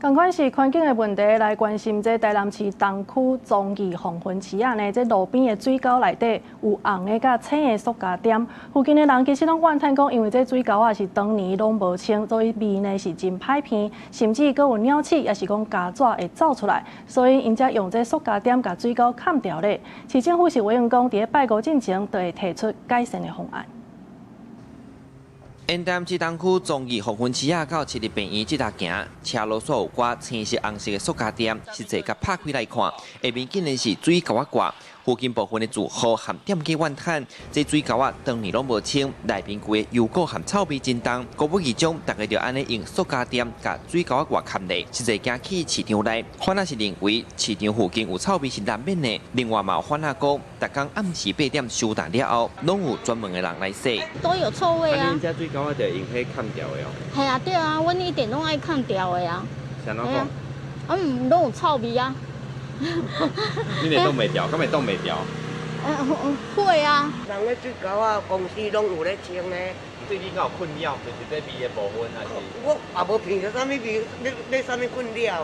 仝款是環境的問題，來關心這台南市東區忠義黃昏市仔呢，這路邊的水溝內底有紅的佮青的塑膠點，附近的人其實攏怨嘆講，因為這水溝仔是長年攏無清，所以味呢是真歹鼻，甚至閣有鳥鼠，抑是講曱甴會走出來，所以𪜶才用這塑膠點共水溝崁牢咧。市政府是回應講，佇咧拜五進前就會提出改善的方案。沿台南市東區忠義黃昏市仔到市立病院這搭行，車路煞有寡青色、紅色的塑膠點，實際共拍開來看，下面竟然是水溝仔蓋。附近部分的住戶和店家怨嘆，這水溝仔長年攏無清，內面規個油垢和臭味真重。高不議將逐家就按呢用塑膠點共水溝仔蓋崁咧，實際驚去市場內，反仔是認為市場附近有臭味是難免的。另外嘛有反仔講，逐工暗時8點收檔了後，攏有專門的人來洗。都有臭味啊！恁遮水溝仔就用彼崁牢的哦。係啊，對啊，阮一定攏愛崁牢的啊。啥怎講？啊，攏有臭味啊。你會擋袂牢，敢會擋袂牢？會啊。人咧水溝仔公司攏有咧清咧。對你敢有困擾？就是這味的部分，還是？我也無聞著啥物味，咧啥物困擾。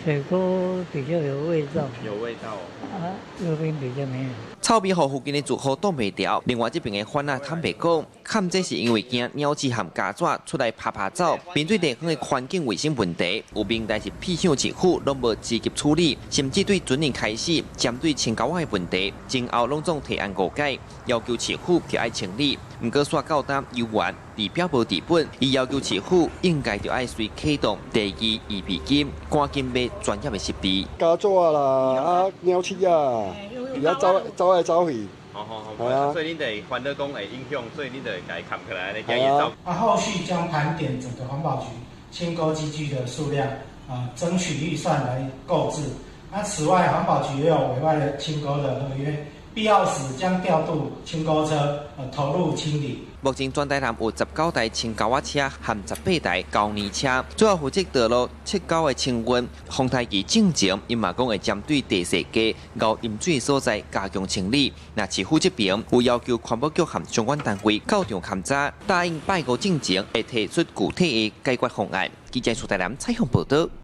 水溝比較有味道。有味道。啊，右邊比較沒有。臭味予附近的住戶擋袂牢，另外這邊的販仔坦白講，崁這是因為驚鳥鼠和曱甴出來趴趴走。面對地方的環境衛生問題，有明代是屁向市府攏無積極處理，甚至對準年開始針對清溝仔的問題，前後攏總提案五擺，要求市府著愛清理。毋過煞到今猶原治標無治本，伊要求市府應該著愛隨啟動第二預備金，趕緊買專業的設備。曱甴啦，啊鳥鼠啊，伊遐走走來走去。好好好，係啊，所以恁就會煩惱講會影響，所以恁就會共伊崁起來，咧驚伊走。啊，後續將盤點整個環保局清溝機具的數量，啊，爭取預算來購置。啊，此外，環保局也有委外的清溝的合約，必要時將調度清溝車，投入清理。目前全台南有19台清溝仔車和18台膠泥車，主要負責道路切溝的清運。風台期進前，𪜶嘛講會針對茶社街敖飲水所在加強清理。若市府這邊有要求環保局和相關單位到場勘查，答應拜五進前會提出具體的解決方案。記者蘇台南採訪報導。